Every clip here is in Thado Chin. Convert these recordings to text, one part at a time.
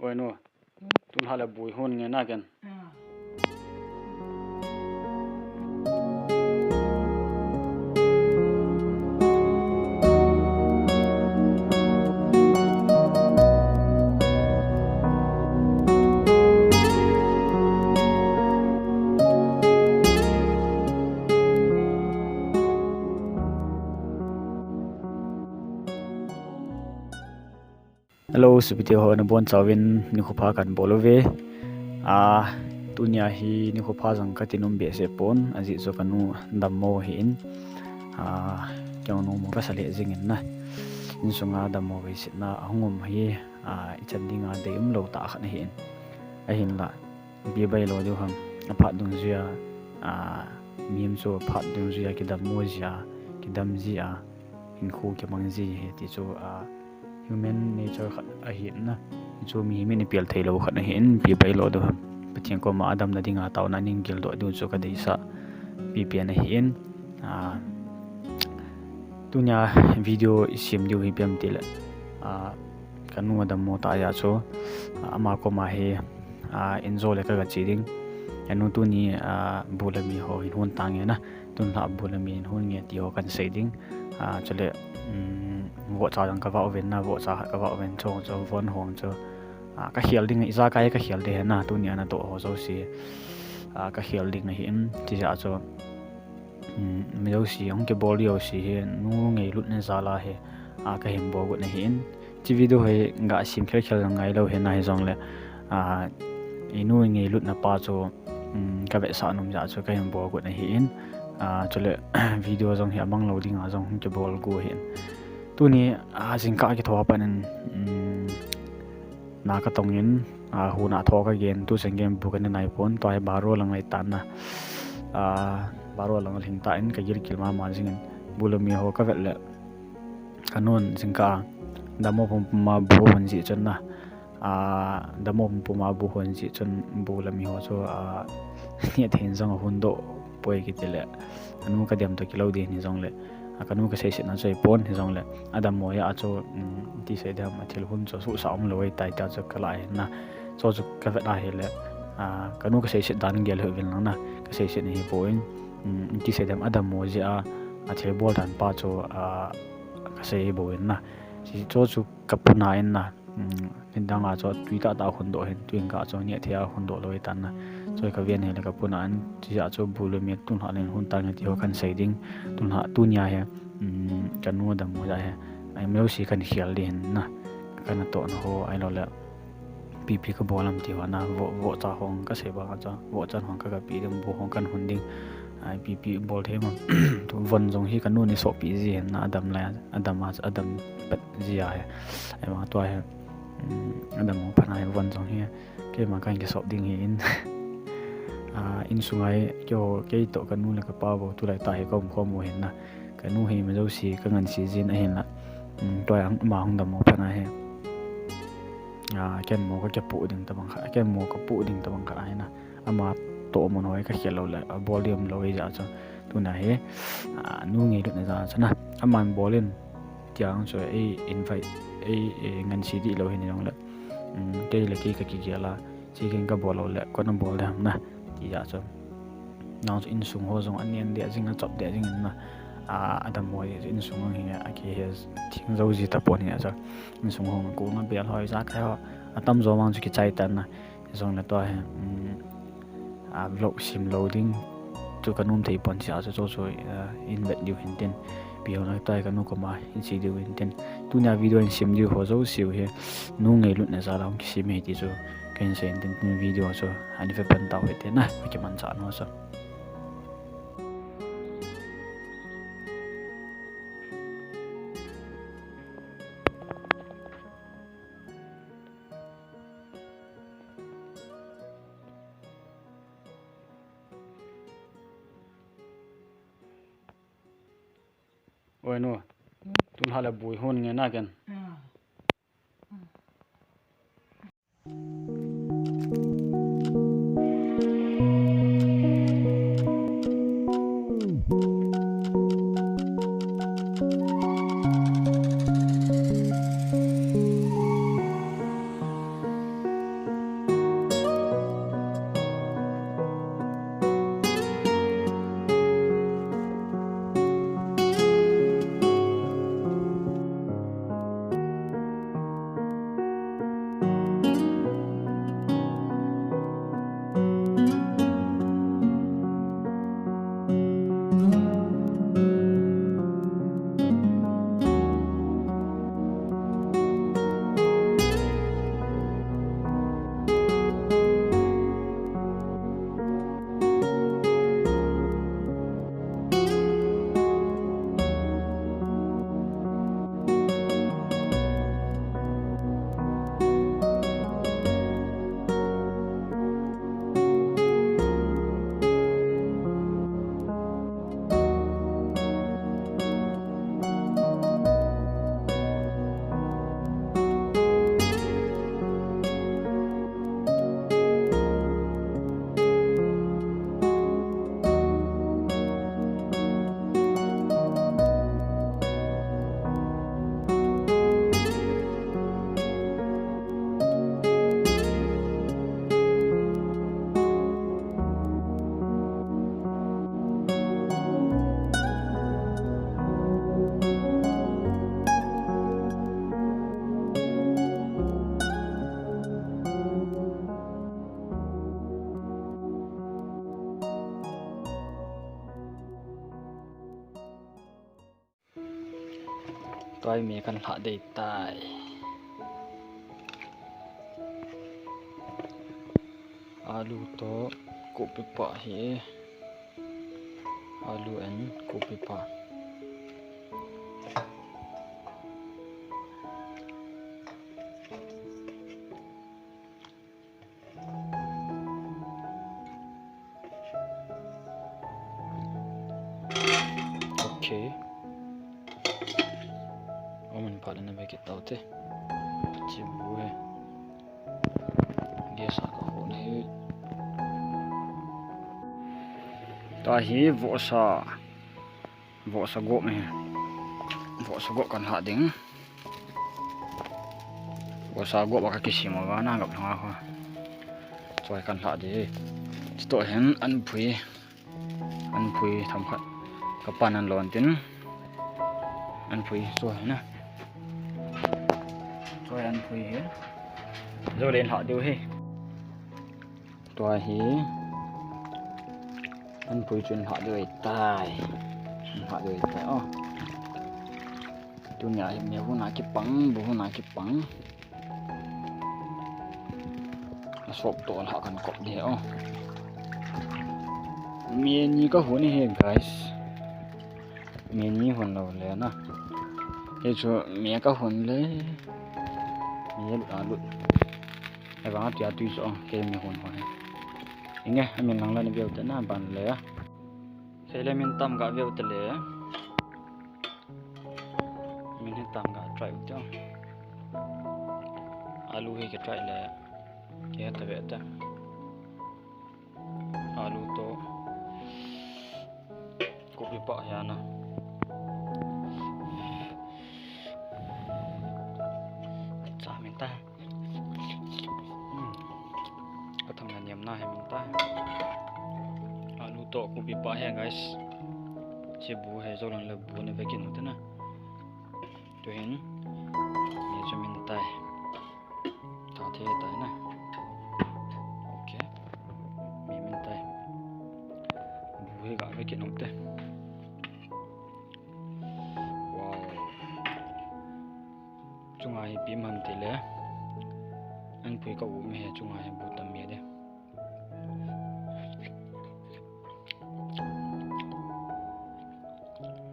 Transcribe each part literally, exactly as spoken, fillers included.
Oi nu, tun hale bui hon nge na ken. Hello, sopite ho, nabonchauvin nikho pha kabol uve. Ah, tunia hi nikho pha jong kati nom behseh pon, ajeh chu kanu dammo ahin. Ah, kei jong nom kasa lheh jingin na. Insunga dammo veisetna ahung um hi, ah, ichan dinga deium lou tah khat ahin. Ahinla, ipi bailou diu ham, aphat dungjuia, ah, mihem chu aphat dungjuia kidammo jia, kidam jia, hinkho kimang ji ahi ti chu, ah, human nature khat ahin na. Hichu mihem in ipel theilou khat ahin, ipi bailou diu ham. Pathen koma adamna dinga taona in gildoh diu chu kadeisah pipen ahin. Ah, tunia video isem diu hi ipi ham itile, ah, kanu adammo tah jeh chu, ah, ama koma hi, ah, injo le kaga che ding. Kanu tuni, ah, bu le me ho hin hon tange na. Tun lhah bu le me hin hon nge ti ho kahin sei ding. Ah, chule, um, vohcha jong kavah uvin na, vohcha khat kavah uvin, chu, chu von hon chu, ah, kakhel ding, ijakai kakhel ding ahi na, tunia natoh ho jouse, ah, kakhel ding ahin, chujeh chu, um, mi jouse, hung kibol jouse hi, nu ngailutna jal a hi, ah, kahin bol got ahin. Hiche video hi gasem khelkhel jong ngailou ahi na hijongle, ah, inu ngailutna pa chu, um, kavetsah nom jeh chu kahin bol got ahin. Ah, chule video jong hi amanglou dinga jong hung kibol got ahin. Tuni, ah, jingkah kitho a pat in, um, na katong in, ah, hon a tho kagen, tuchan geiyin bu kana nai pon, tua hi baro lang lai tan na. Ah, baro lang lhing tan kagilkel mama jingin, bu le me ho kavet le, kanun jingkah a dammo pumpuma bu hon jeh chun na. Ah, dammo pumpuma bu hon jeh chun bu le me ho chu, ah, nehthei in jong ahon doh poi kitile, kanu kadem toh kilou ding hijongle, ah, kanu kaseisetna chu ahipon hijongle, adammo jeh a chu, um, iti sei ding ham, athil hon chu asuhsah umlou ahitai tia chu kalah ahi na. Chu chu kavet ahile, ah, kanu kaseiset dan gel hih uvin lang na, kaseiset ahipoi, um, iti sei ding ham, adammo jeh a, athilbol dan pa chu, ah, kasei bou ahi na. Chu chu kapuna in na, um, nidang a chu tui tahtah ahon doh ahin, tuin kah chu nehthei a ahon doh lou ahitan na. Chu kaven ahile kapuna in, chujeh chu bu le me tun lhah le hin hon tange ti ho kahin sei ding. Tun lhah tunia hi, um, kanu dammo jeh hi, ah, mi jouse kahin khel ding ahi na. Kanatohna ho ahiloule, ipi ipi kabol ham ti ho na, voh, vohcha ho kasei banga chu, vohcha ho kaga pe ding, bu ho kahin hon ding. Ah, ipi ipi bol thei ham. Tu von jong hi kanun eisohpeh ji ahi na, adam lai, adam a, adam pet ji ahi. Ahivang tua hi, um, adammo phat na hi von jong hi keima kahin kisop ding ahin. Ah, insunga hi, keiho, keitoh kanu le kapa bou tulai tah hi kaum khom u ahi na. Kanu hi mi jouse kangansei jin ahinla, um, tua hi ama hung dammo phat na hi, ah, ken mo kakipoh ding tabang khat, ken mo kapoh ding tabang khat ahi na. Ama toh mun ho hi kakhel lou le, abol ding umlou ahijeh chu. Tuna hi, ah, nu ngailutna jal chu na, aman bol in, tia chu ei invite, ei, ei ngansei dih lou ahi jongle, um, kei le kei kakigel a, hiche ken kabol lou le, koin abol ding ham na, tijeh chu. Nang chu insung ho jong anen deh jing, achop deh jing in na, ah, adammo jeh chu insung ho hi akihe theng jou ji tapon ahi chu. Insung ho koma bel ho, ijakai ho, atamjo vang chu kichai tan na. Hijongle tua hi, um, ah, vlog sem lou ding chu kanom thei pon jeh chu, chu, chu, ah, in vet diu hintin. Ipi hile tua hi kanu koma in che diu hintin. Tunia video in sem diu ho jouse u hi nu ngailutna jal a hung kisem ahi ti chu kahin sei hintin, tun video chu ana ve pan tau hite na, akimanchah nau chu. Oi nu, tun hale bui hon nge na ken. Tua hi me kan lhah ding tai. Alu toh kopi pah hi. Alu and kopi pah. Okay. Aman pha le na ve kit tau te. Chi bu he. Gas a ka hon ahi. Tua hi vohsa. Vohsa gop ahi. Vohsa gop kan lhah ding. Vohsa gop a ka kisem uva na gap lhanga kho. Choi kan lhah ding. Chutah hin anphui. Anphui themkhat. Ka pan an lon tin. Anphui choi na. Choi anphui hi. Jou le lhah diu hi. Tua hi. Anphui chun lhah diu ahitai. Lhah diu ahitai o. Tunia hi me hon a kipang, bu hon a kipang. Asop toh lhah kan kop ding o. Me ni ka hon ahi guys. Me ni hon lou le na. Hichu me ka hon le. Me lut a lut. Ahivang a tia tui chu o, kei me hon hon ahi. Inge, amin lang la na veu te na ban le a. Sei le min tam ga veu te le. Min hi tam ga try u te. Alu hi ka try le. Ke ta ve te. Alu toh. Kopi pah hi ana. Cha min ta. Hmm. Ka tham na niam na hi min ta. Alu toh kopi pah hi guys. Chi bu hi jou lang le bu na ve kit u te na. Tuhin. Ni chu min tai. Ta the tai na. Okay. Mi min tai. Bu hi ga ve kit u te. Wow. Chunga hi ipi ham ti le. Anphui ka um hi chunga hi bu tam mi de.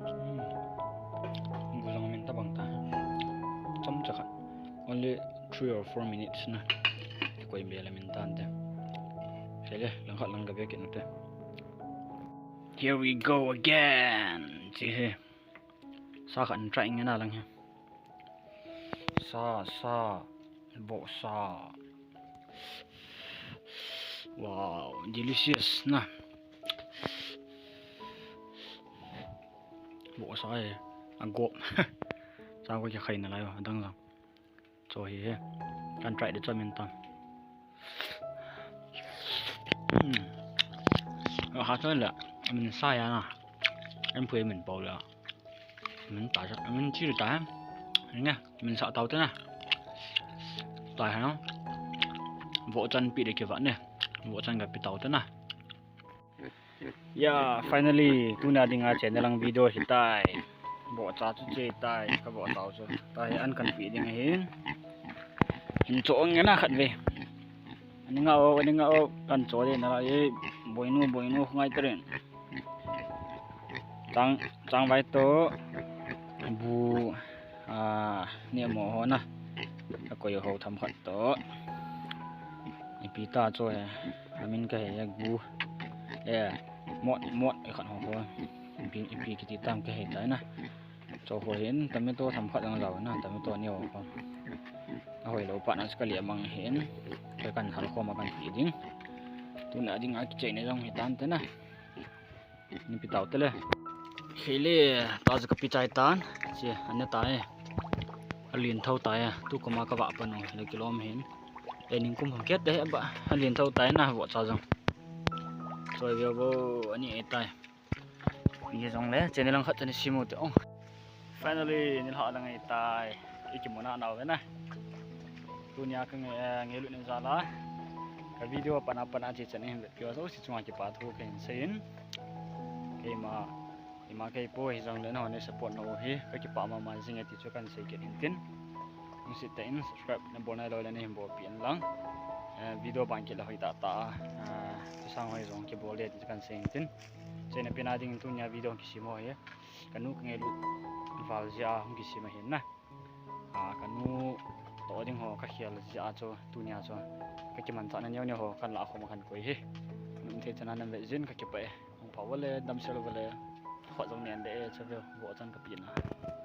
Hmm. Bu jong min ta bang ta. Chomcha khat. Only three or four minutes na. Koi be la min tan te. Sei le, lang khat lang ka ve kit u te. Here we go again. Chi he. Sa khat in try nge na lang he. Sa, sa, vohsa. Wow, delicious na. Vohsa e, agop. Sa ko kya khai na lai, adang lang. Cho hi he. Kan try de cho min ta. Hmm. Ka ha cho la. Min sa ya na. Anphui min pau la. Min ta cha, min chi ta. Nge, min sa tau te na. Ta ha na. Vohcha pi de ke va ne. Vohcha ga pi tau te na. Ya, finally, tuna dinga channel lang video hi tai. Vohcha chu che tai, ka vohcha chu. Tai an kan pi ding ahin. Hin cho nge na khat ve. Ani nga o, ani nga o, kan cho de na la e, boinu, boinu, ngai tren. Chang, chang vai to, bu, a, ni mo ho na. A koi ho tham khat to. Ipi ta cho he. Amin ka he yak bu. Eh, mot, mot, eh, khat ho ho. Ipi, ipi kiti tam ka he tai na. Cho ho hin, tomato tham khat jang jao na, tomato ni ho ho. A hoi lo pa na ska li mang hin. Ka kan hal khom a kan pi ding. Tuna dinga kichai na jong hi tan te na. Ni pi tau te le. Khele, ta ja ka pi chai tan. Che, an ne ta e. A lin thau ta e. Tu koma ka va pa no, le kilom hin. E ning kum hom kiat te ba, a lin thau tai na vohcha jong. Choi ve vo, ani e tai. Ni jong le, channel lang khat chani simu te ong. Finally, ni lha lang e tai. I ki mona nau ve na. Tunia ka nge, nge lu ni jala. Ka video pana pana che chani hin ve. Kiwa so si chunga ki pa thu ka hin sein. Keima. Ima kei po hijongle nahon nei support nau hi kakipah mama jing e ti chu kahin sei kit hin tin. Hung sih tah in subscribe nabol nailou le neihin bolpeh in lang. Eh, video ban kit le hoitah tah a, ah, thusang hoi jong kibol e ti chu kahin sei hin tin. Seina pen a ding tunia video kisem ho hi kanu kangailut val jeh a hung kisem ahin na. Ah, kanu toh ding ho kakhel jeh a chu tunia chu kakimanchahna neo neo ho kahin lah khom a kahin koi hi. Nom thei chan a nahin vet jeh in kakipah e. Hung pha uvin le, damsel uvin le, khut jong nen le e, chu veu, vo chan kapeh na.